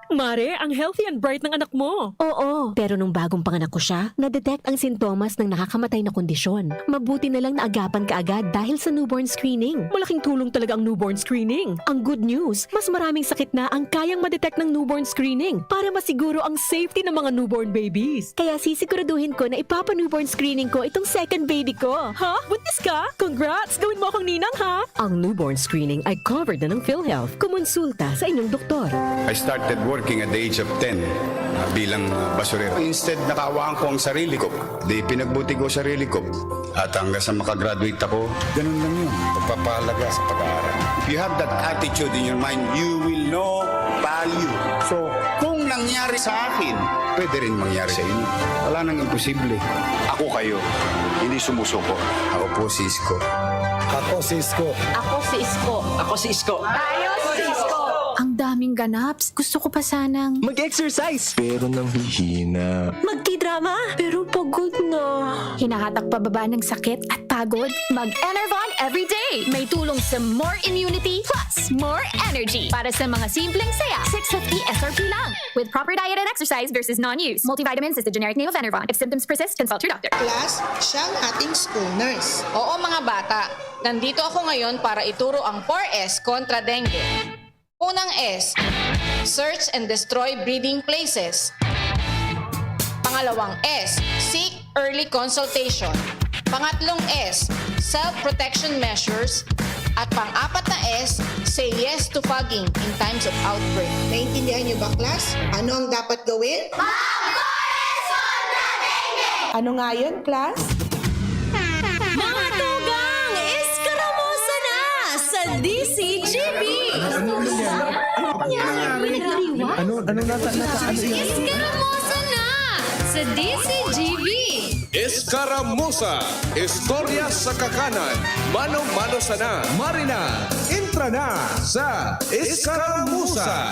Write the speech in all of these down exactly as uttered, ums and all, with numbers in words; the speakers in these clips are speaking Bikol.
Mare, ang healthy and bright ng anak mo. Oo, pero nung bagong panganak ko siya, na-detect ang sintomas ng nakakamatay na kondisyon. Mabuti na lang naagapan ka agad dahil sa newborn screening. Malaking tulong talaga ang newborn screening. Ang good news, mas maraming sakit na ang kayang ma-detect ng newborn screening para masiguro ang safety ng mga newborn babies. Kaya sisiguraduhin ko na ipapa-newborn screening ko itong second baby ko. Ha? Buntis ka? Congrats! Gawin mo akong ninang, ha? Ang newborn screening ay covered na ng PhilHealth. Kumonsulta sa inyong doktor. I started working at the age of ten bilang basurero. Instead, nakaawaan ko ang sarili ko. Di pinagbuti ko sarili ko. At hanggang sa makagraduate ako, ganun lang yun. Pagpapahalaga sa pag-aaral. If you have that attitude in your mind, you will know value. So, kung nangyari sa akin, pwede rin mangyari sa inyo. Wala nang imposible. Ako kayo, hindi sumusuko. Ako po si Isko. Ako si Isko. Ako si Isko. Ako si Isko. Tayo si Isko! Ang daming ganaps. Gusto ko pa sanang Mag-exercise! Pero nanghihina. Magtidrama, pero pagod na. Hinahatak pababa ng sakit at pagod. Mag-Enervon everyday. May tulong sa more immunity plus more energy. Para sa mga simpleng saya, six fifty S R P lang. With proper diet and exercise versus non-use. Multivitamins is the generic name of Enervon. If symptoms persist, consult your doctor. Class, siya ang ating school nurse. Oo mga bata, nandito ako ngayon para ituro ang four S kontra dengue. Unang S, search and destroy breeding places. Pangalawang S, seek early consultation. Pangatlong S, self-protection measures. At pang-apat na S, say yes to fogging in times of outbreak. Naintindihan niyo ba, class? Ano ang dapat gawin? Ano nga yun, class? Mga tugang, eskaramosa na sa D C G B! Ano, ano nasa, nasa, ano yun? Eskaramosa na sa D C G B! Eskaramusa, istorya sa kakanan, mano-mano sana. Marina, intra na sa Eskaramusa.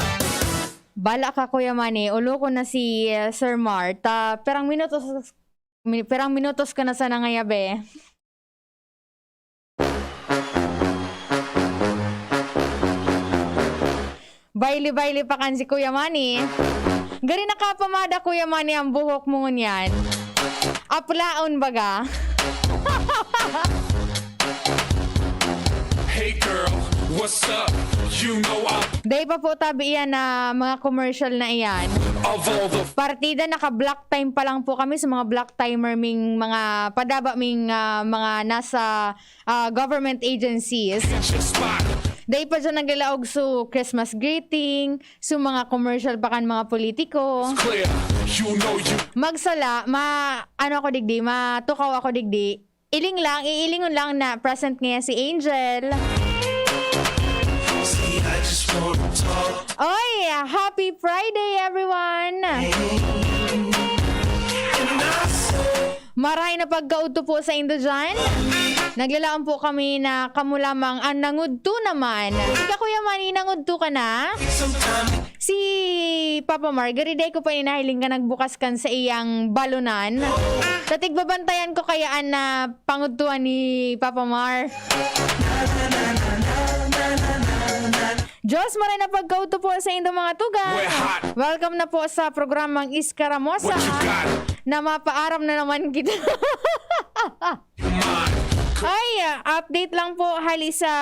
Bala ka, Kuya Manny, ulokon na si uh, Sir Mar. Ta, perang minutos, mi- perang minutos ka na sana ngaya, be. Baili-baili pa kan si Kuya Manny. Gari nakapamada, Kuya Manny, ang buhok mo ngunyan. Aplaon baga. Hey girl, what's up? You know I'm Day pa po tabi iyan na mga commercial na iyan. Of all the Partida, naka-block time pa lang po kami sa mga block timer ming mga padaba ming ah, mga nasa ah, government agencies. Just spot. Day pa dyan naglalaog so Christmas greeting, so mga commercial pa kan mga politiko. Clear, you know you Magsala, ma ano ako digdi, matukaw ako digdi. Iling lang, iilingon lang na present ngayon si Angel. See, I just wanna talk. Oy, happy Friday, everyone! Maray na pagkaudto po sa indo dyan. Naglalaon po kami na kamo lamang ang nangudto naman. Ika, Kuya Manny, nangudto ka na? Si Papa Mar, gariday ko pa inahiling ka nagbukas kan sa iyang balunan. Tatig babantayan ko kaya an na pangudtuan ni Papa Mar. Diyos, maray na pagkaudto po sa indo mga tugang. We're hot. Welcome na po sa programang Iskaramosa What you got? na mapaaram na naman kita. Mine. Ay, ah, update lang po hali sa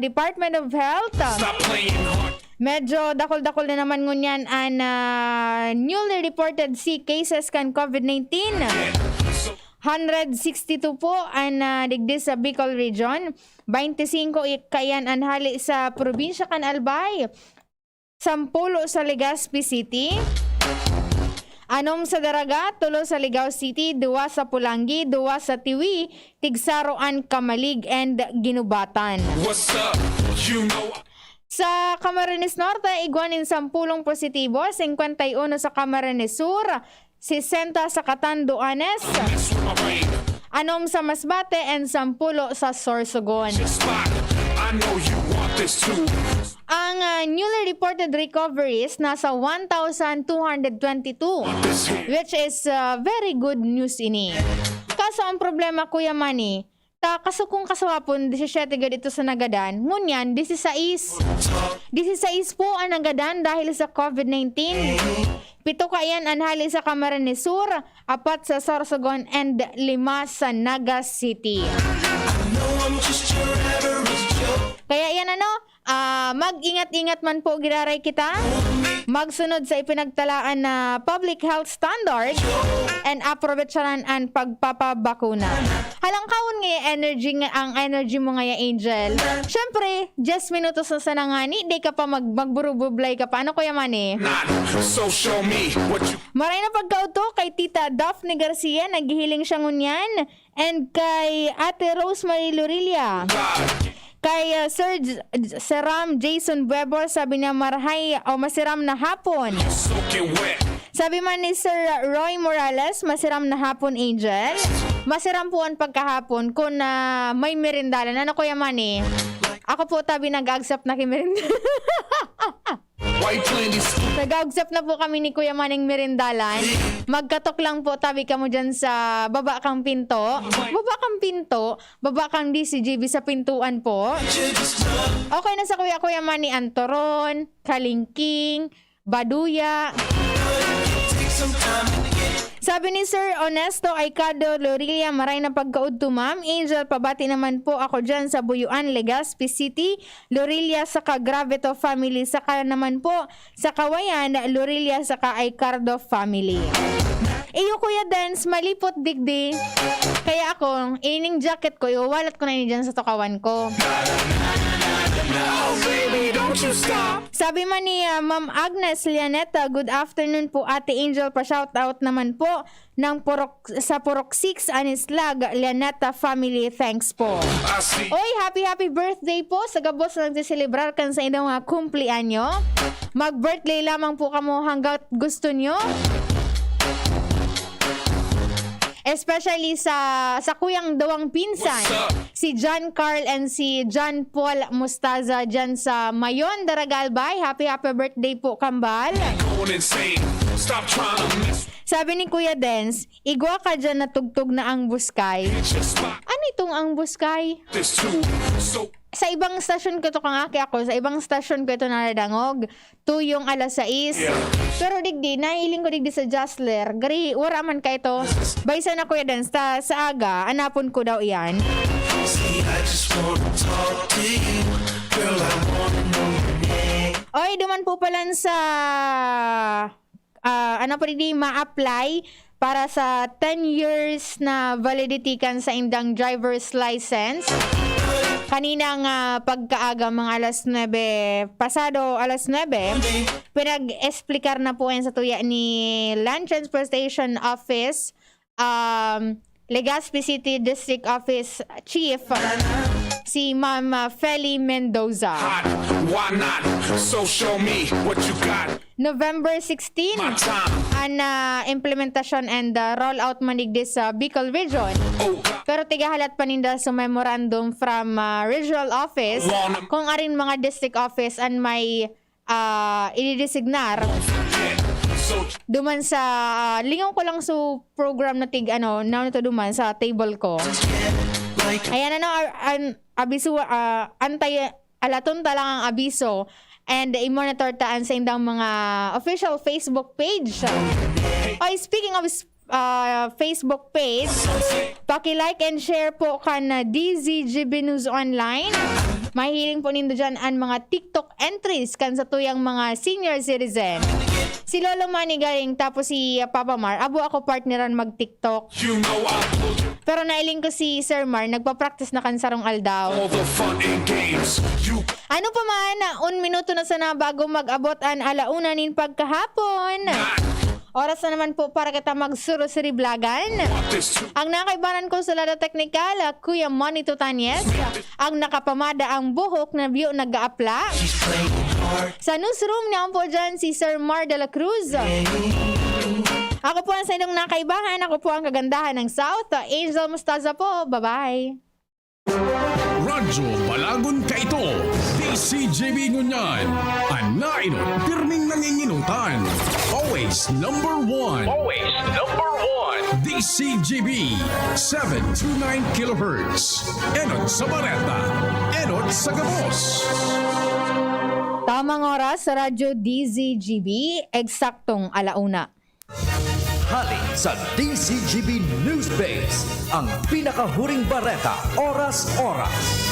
Department of Health. Stop playing hard. Medyo dakol-dakol na naman ngunyan an ah, newly reported sick cases kan COVID nineteen. Yeah. So Hundred sixty-two po an ah, digdi sa Bicol Region. Twenty-cinco i- kaiyan an hali sa probinsya kan Albay. Sampulo sa Legazpi City. Anom sa Daraga, tulo sa Ligao City, duwa sa Pulangi, duwa sa Tiwi, tigsaro an Camalig and Guinobatan. What's up? You know Sa Camarines Norte, igwa nin sampulong positibo, singkwenta y uno sa Camarines Sur, sesenta sa Catanduanes, mess with my brain. anom sa Masbate, and sampulo sa Sorsogon. Just spot. I know you want this too. Ang ah, newly reported recoveries nasa one thousand two hundred twenty-two, This here. which is ah, very good news ini. Kaso ang problema, Kuya Manny, Ka-, kaso kung kaswapon, disisiyete gad ito sa nagadan. Ngunyan, disisais. Disisais po ang nagadan dahil sa covid nineteen. Pito kaiyan an hali sa Camarines Sur, apat sa Sorsogon, and lima sa Naga City. Kaya yan ano, ah, mag-ingat-ingat man po giraray kita. Magsunod sa ipinagtalaan na public health standard and aprovechar an pagpapabakuna. Halangkawon nga energy nga, ang energy mo ngaya, Angel. Siyempre, diyes minutos na sana ngani, di ka pa mag-, magburubublay ka pa. Ano, Kuya Manny? Not so show me what you Maray na pagkaudto kay Tita Daphne Garcia, naghihiling siya ngunyan. And kay Ate Rosemary Lorilla. Kay, ah, Sir J-, J-, Seram Jason Buebor, sabi niya, "Marhay o masiram na hapon." Soaking wet. Sabi man ni Sir Roy Morales, "Masiram na hapon, Angel." Masiram po ang pagkahapon kung, ah, may merindalan. Ano, Kuya Manny? Ako po, tabi, nag-accept na ki merindalan. White plenty skin. Nag-accept na po kami ni Kuya Manny merindalan. Magkatok lang po, tabi kamo dyan sa baba kang pinto. Baba kang pinto, baba kang D C G B sa pintuan po. Okay na sa Kuya, Kuya Manny Antoron, Kalingking, Baduya. Sabi ni Sir Onesto Aicado Lorilla, "Maray na pagkaudto, ma'am. Angel, pabati naman po ako dyan sa Buyuan, Legazpi City, Lorilla saka Gravito family, saka naman po sa Kawayan, Lorilla saka Aicardo family." Iyo, Kuya Dens, malipot digdi. Kaya ako, ining jacket ko, iwawalat ko na ini dyan sa tukawan ko. Sabi man ni, ah, Ma'am Agnes Lianeta, "Good afternoon po, Ate Angel. Pa-shoutout naman po ng Purok, sa Purok six, Anislag, Lianeta family. Thanks po." Oy, happy, happy birthday po sa gabos na nagsiselebrar kan sa inyong mga kumpleanyo. Mag-birthday lamang po kamo hanggat gusto nyo. Especially sa, sa kuyang duwang pinsan, si John Carl and si John Paul Mustaza dyan sa Mayon, Daraga, Albay. Happy, happy birthday po, kambal. Sabi ni Kuya Dens, "Igwa ka dyan, natugtog na ang buskay." Ano itong ang buskay? Sa ibang stasyon ko to, kang aki ako, sa ibang stasyon ko ito nadadangog, tuyong alas sais. Pero digdi, nahiling ko digdi sa Jostler, gari, wara man ka ito. Baysa na, Kuya Dan, sa, sa aga, anapon ko daw iyan. Oy, duman po palan sa ah, ano pa digdi, ma-apply para sa ten years na validity kan saindang driver's license. Kaninang, ah, pagkaaga, mga alas nuebe, pasado alas nuebe, pinag-explicar na po yan sa tuya ni Land Transportation Office, um, Legazpi City District Office Chief, si Ma'am, ah, Feli Mendoza. Hot, why not? So show me what you got. November sixteen, an, ah, implementasyon and, ah, rollout man digdi sa Bicol Region. Pero tigahalat pa ninda sa memorandum from, ah, regional office kung arin mga district office an may, ah, ididesignar duman sa, ah, lingaw ko lang sa program na tig, ano, na ito duman sa table ko. Ayan, ano, ar-, an, abiso, ah, antay, alaton ta lang ang abiso and i-monitor ta an saindang mga official Facebook page. Oy, speaking of s-, ah, Facebook page, paki-like and share po kan, ah, D Z G B News Online. Mahihiling po nindo dyan an mga TikTok entries kan satuyang mga senior citizen. Si Lolo Manny galing, tapos si, ah, Papa Mar. Abo ako partneran mag-TikTok. Pero nailing ko si Sir Mar, nagpa-practice na kan sarong aldaw. Ano pa man, un minuto na sana bago mag-abot an ala una nin pagkahapon. Oras na naman po para kita magsurusiriblagan. Ang nakaibanan ko sa lado teknikal, ah, Kuya Manny Tutanyes. Ang nakapamada ang buhok na biyo nag-aapla. Sa newsroom niya po dyan si Sir Mar de la Cruz. Ako po ang saindong nakaibahan. Ako po ang kagandahan ng South. Angel Mostaza po. Bye-bye. Radyo Balagon Kaito, D C J B ngunyan, an naenot, pirming nanginginutan. Always number one. Always number one. D C G B, seven two nine kilohertz. Enot sa bareta, enot sa gabos. Tamang oras sa Radyo D Z G B, eksaktong ala una. Hali sa D Z G B News Base, ang pinakahuring bareta, oras-oras.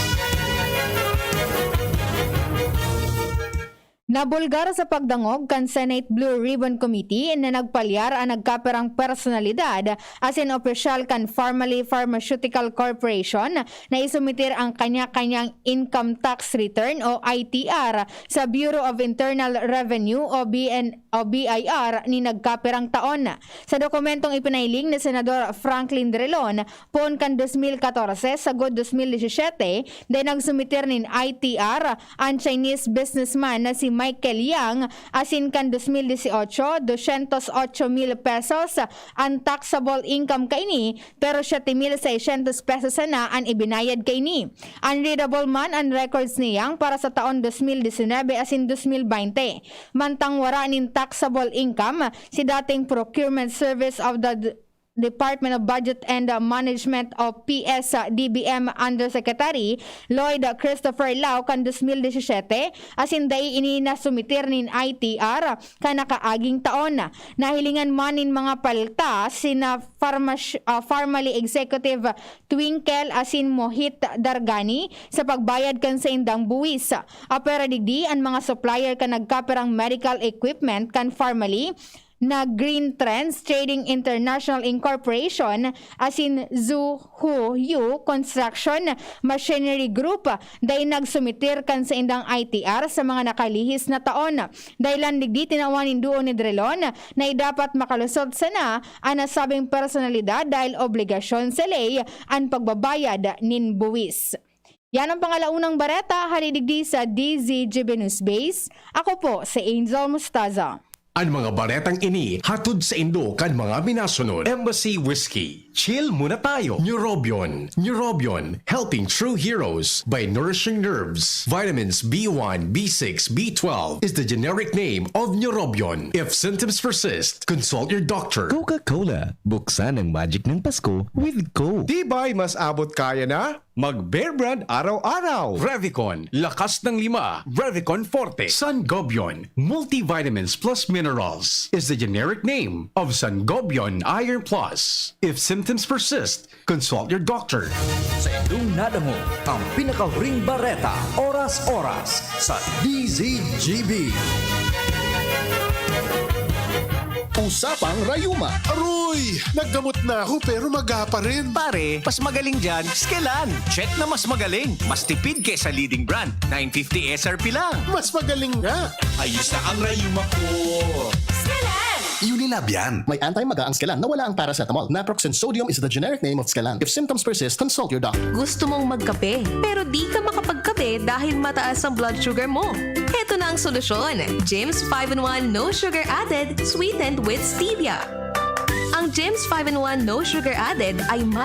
Nabulgar sa pagdangog kan Senate Blue Ribbon Committee na nagpalyar an nagkapirang personalidad asin opisyal kan Farmally Pharmaceutical Corporation na isumitir ang kanya-kanyang income tax return o I T R sa Bureau of Internal Revenue o B N o B I R nin nagkapirang taon. Sa dokumentong ipinahiling ni Senador Franklin Drilon, poon kan dos mil katorse sagod dos mil disisiyete, dai nagsumitir nin I T R an Chinese businessman na si Michael Yang, asin kan dos mil dieciocho, doscientos ocho mil pesos an taxable income kaini, pero siete mil seiscientos pesos sana an ibinayad kaini. Unreadable man an records ni Yang para sa taon dos mil disinebe asin dos mil baynte. Mantang wara nin taxable income si dating Procurement Service of the D-, Department of Budget and, uh, Management o P S D B M Undersecretary Lloyd Christopher Lau kan dos mil disisiyete, asin dai ini nasumitir nin I T R kan nakaaging taon. Nahilingan man nin mga palta sina Pharmash-, ah, Farmally Executive Twinkle asin Mohit Dargani sa pagbayad kan saindang buwis. Apwera digdi, an mga supplier kan nagkapirang medical equipment kan Farmally na Green Trends Trading International Incorporation asin Zhu Hu Yu Construction Machinery Group dai nagsumitir kan saindang I T R sa mga nakalihis na taon. Dahilan digdi, tinawan nin duo ni Drilon na dapat makalusot sana an nasabing personalidad dahil obligasyon sa ley an pagbabayad nin buwis. Yan ang pangalaunang bareta hali digdi sa D Z G B News Base. Ako po si Angel Mostaza. An mga baretang ini hatod saindo kan mga minasunod: Embassy Whiskey, Chill Muna Tayo, Neurobion, Neurobion, helping true heroes by nourishing nerves, vitamins B one, B six, B twelve is the generic name of Neurobion. If symptoms persist, consult your doctor. Coca-Cola, buksan ang magic ng Pasko with Coke. Tibay, mas abot kaya na mag-Bear Brand araw-araw. Revicon, lakas ng lima. Revicon Forte. Sangobion, multivitamins plus minerals, is the generic name of Sangobion Iron Plus. If symptoms persist, consult your doctor. Sa indong nadangog ang pinakahuring bareta, oras-oras sa D Z G B. Usapang Rayuma. Aroy! Naggamot na ako pero maga pa rin. Pare, mas magaling dyan, Skelan. Check na mas magaling. Mas tipid kesa leading brand. Nine fifty S R P lang. Mas magaling nga. Ayos na ang rayuma ko. Skelan! Unilab yan. May anti-maga ang Skelan na wala ang paracetamol. Naproxen sodium is the generic name of Skelan. If symptoms persist, consult your doctor. Gusto mong magkape, pero di ka makapagkape dahil mataas ang blood sugar mo? Heto na ang solusyon. Jims five in one No Sugar Added, sweetened with stevia. Ang Jims five in one No Sugar Added ay may